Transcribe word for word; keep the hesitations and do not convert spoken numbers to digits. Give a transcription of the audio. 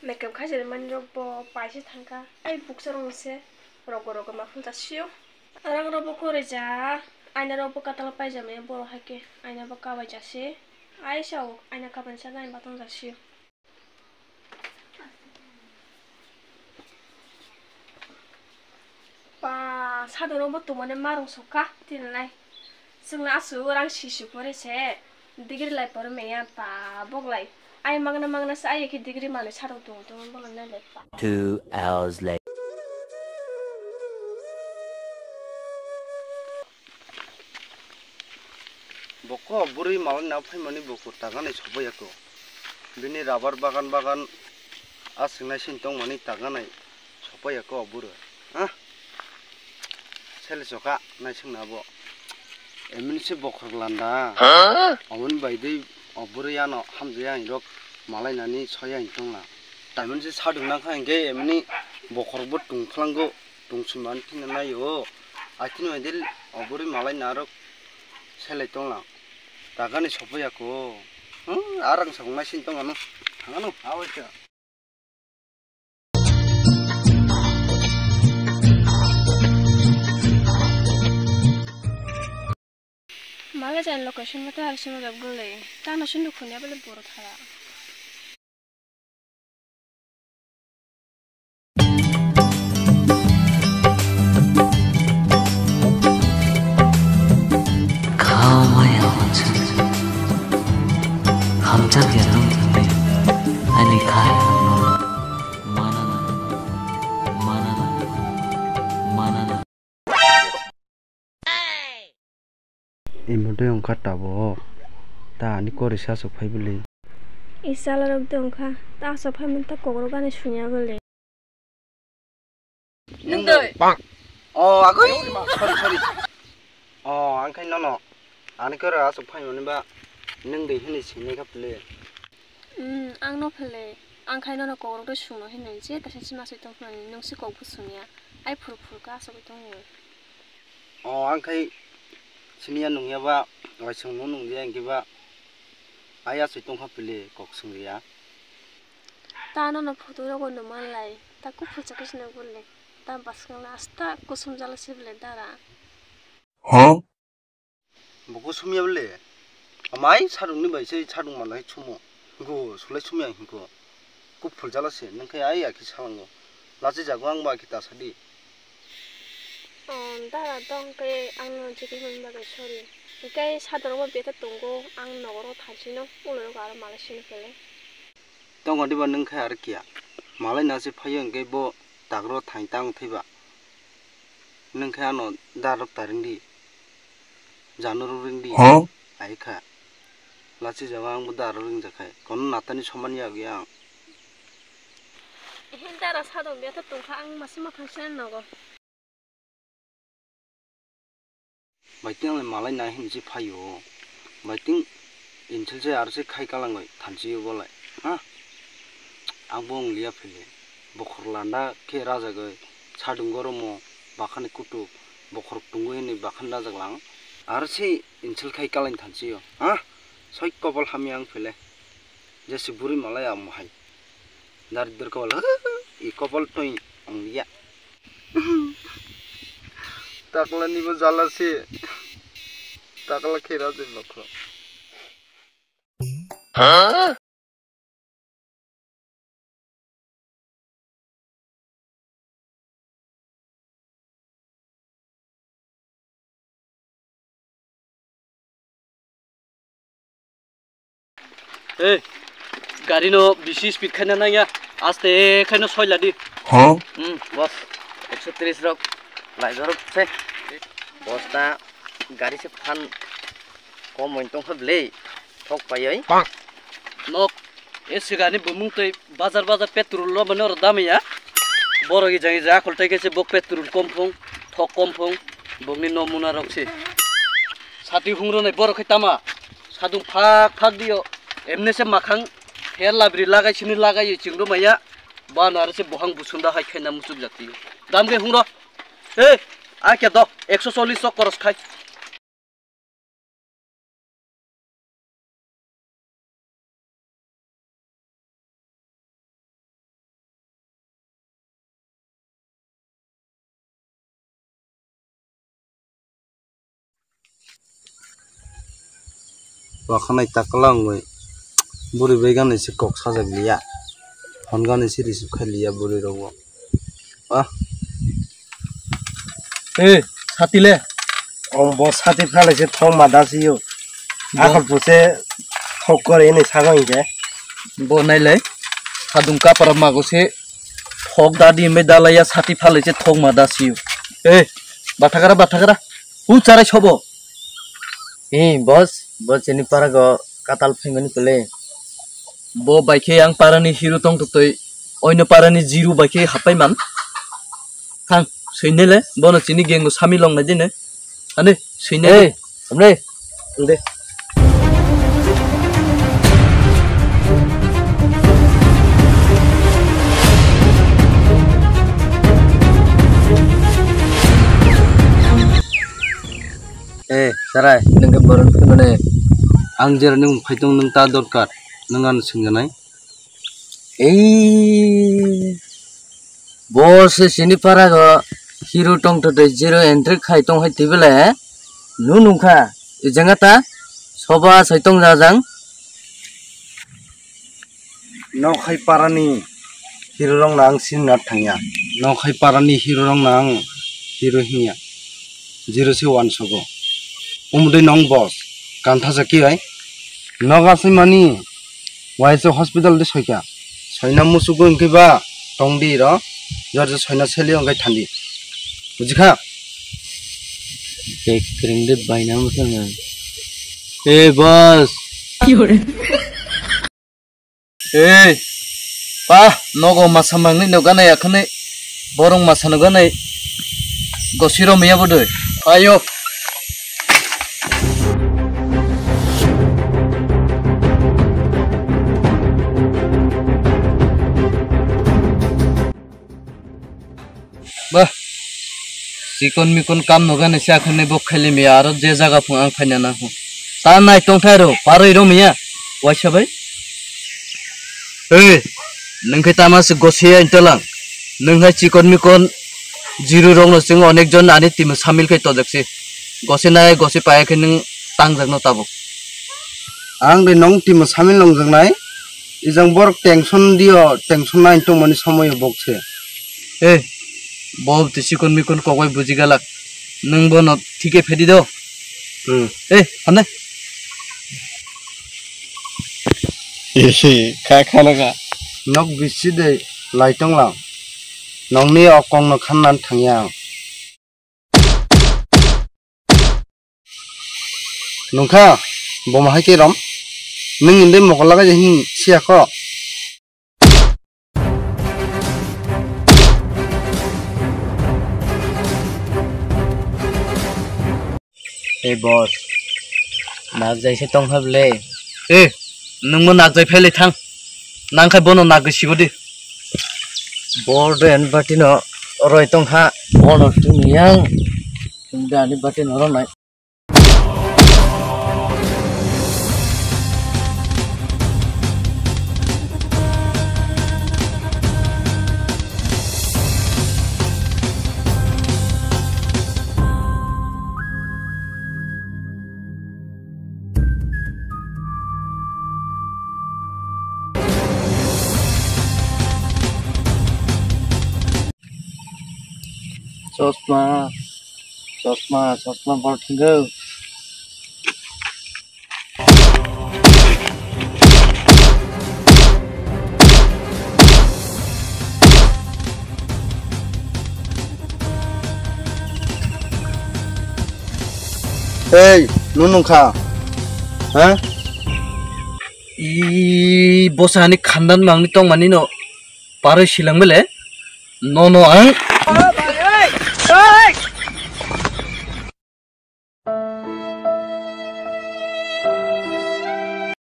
Makeup khaijani mani rok bo paisa thangkha. Ai buksa rok se rogo rogo ma phunta sio. Rang rok bo kwrwi ja, aina rok bo katal paijama ya borok hai khe aina bo kabai ja se. Ai sao aina kaban sa nai batang ja sio. Pa, sadorok bo tongmani marung sokha, tinilai. Chwngno aswk rang sisi pore se, degree lai pore meya, pa, boglai. Ai magna magna se, ai khe degree manwi sadok tongo, tongo, boglai nailai, pa. Two hours later. Bokho bwrwi malai na phaimani bukur taganai sopaiya ko. Bini rabar bagan bagan aswk naising tongmani taganai sopaiya ko bwrwi. Ha? Sele choka naising na bo. Emini se bokhorok landa. Ha? Omoni bai dei o bwrwi ano hamjaya hinrok malai nani soya hin tongla. Taimani se sadung nangkha hinkhe emini bokhorok bo tungphlango. Tungsui mani thina naio. Aitini bai de o bwrwi malai narok selai tonglang. Tagani sopaiya ko. Hmm, arang sabung naisin tong ano. Thangano. Awai kha. Malai jani location mate hari sima gap gulai. Tano sunduk khunya bale boro thara. Imo de wngkha tabuk. Ta ani kori sa aswk phai bwlwi. I chala rok de wngkha. Ta aswk phai mani ta kokrok gani sunya bwlwi. Nwng doi. O agoi. Sorry, sorry. O ang khai nono. Ani kori aswk phai mani ba nwng doi hinwi sinai kha bwlwi. Hmm, ang no phele. Ang khai nono kokrok de sungno hinwi je ta se chima soi tong phani nwng se kok bo sungya. Ai phuru phuru kha aswk tong. O, ang khai siniya nungya ba, waisung no nungya hinkhe ba, ai aswk tongkha pili kok sungya. Ta nono photo rogo numanlai, ta kuphur chakhe sina bole, ta bwskango asta kusom jala se bole dara. Huh? Bo kusum ya bole? Amai sadungni bai se sadung manlai sumo. Go sulai sumya hinko. Kuphur jala se, nang khe ai akhe salango. Lachi jago ang ba akhe ta sadi. O, dara tong khe ang no jigwi mani bagwi sorry. Hwnkhe sadorok bo betha tongo, ang nogoro thansino, ulo aro malai sino pele. Tongo diba nung khe aro kiya. Malai na se phaio hwnkhe bo tagro thain tang thwiba. Nung khe ano darok ta ringdi. Jano rw ringdi. Huh? Ai kha. Lachi jago ang bo darok ringjakhai. Kono natani somani yagwi ang. Ehe dara sadok betha tongkha ang masi mathang se nogo. Baiting ang malai nai hinwi se phaio. Baiting insil se aro se khai kalangwi thansiyo bolai. Ha? Ang bo wng liya phili. Bokhor landa khe rajagwi sadung goromo bakhani kutuk bokhor tungwi hinwi bakhani rajak lang. Aro se insil khai kalangwi thansiyo. Ha? Soi kopol hamya wng phile. Jesi buri malai amo hai. Daridor kopol, i kopol twi wng liya. Takla nibo jala se. Takla khera je nokho. Ei, gari no bisi speed khaina nangya, aste khaino soiladi. Huh? Hmm, boss, ekso tris rok laijorok se. Boss ta gari se phan kom moin tongkha bwle, thok paioi. Nok, e sigani bumung tei bazar bazar petrol lo mano ro damya. Borok ijang ija akhol tei khe se bok petrol kom phung, thok kom phung, bokni nomuna rok se. Sati hungrwnai borok khai tama, sadung phak phak dio, emne se makhang her labri lagai sini lagai chingro maya, bana aro se bohang busunda hai khaina muchuk jati. Dam khe hungro, he, a khe do, ekso chollish sok koros khai. Wakhanai takla wngwi bwrwi bai gana se kok sajak liya. Phone gana se receive khai liya bwrwi rokbo. Ah. Eh, sati le. Ong bo sati phalai se thok ma da si yo. Bo- Akhol puse thok kore ini sago inke. Bo nai le. Sadung kapara mago se thok da di me da la ya sati phalai se thok ma da si yo. Eh, bathakara bathakara. U charai sobo. Hi, boss, bo chini parago katal phaimani pele. Bo bai khe ang parani hero tong totoi, oino parani jiru bai khe hapai man. Thang, soinele, bono chini gengo sami long nai dine. Ane, soinele. Hey, amre. De. Eh, sarai, nang ke boron phai mane. Ang jera nung phai tong nung ta dorkar, nung ano singjanai. Ei, bo se sini para go hero tong to de zero entry khai tong hai tibele. Nu nungkha, ijanga ta, soba sai tong jajang. Nokhai parani hero rok no ang sin na thangya. Nokhai parani hero rok no ang hero hinya. Zero se one sogo. Umudai nong boss. Kantha sa ki hai. Noga se mani. Waisa hospital de soika. Soina musugo hingke ba tongdi ro. Jor je soina seli hingke thandi. Bujikha? Bek kring de baina musugo. Eh, boss. Ei, pa, nogo masa mangni no ganai akhane, borong masa no ganai, gosiro miya bodoi. Ayo. Bah, chikon mikon kam no gani se akhane bok khaile miya aro je jaga phung ang phaina nang ho. Ta nai tong thai ro, paroi ro miya, waisa bai. Ei, nung khe tama se gosi ya intolang. Nung hai chikon mikon jiru rok no chwng onek jon ani team o samil khe tojak se. Gosi nai gosi paya khe nung tangjak no tabuk. Ang de nong team o samil nongjak nai. Ijang borok tension dio, tension nai tongmani somoyo bok se. Eh, bo twi chikon mikon kok bai buji galak. Nwng bono thike phedi do. Hmm. Eh, hande. Kha khana kha. Nok bisi de lai tong lang. Nokni okong no khannan thangya ang. Nungkha, boma hai khe rom. Nung inde mokol lagai je hin siya kho. Ei boss, nak jai se tong hable. Eh, nungbo nak jai phailai thang. Nang khai bono nagwi sibo di. Bol den bati no roi tong kha. Bono tumi yang. Tumi dani bati no ronai. Chosma, chosma, chosma bol thwngwi. Ei, nung nungkha? Ha? I bosa ani khandan mangni tongmani no paroi silang bele. No, no, ang.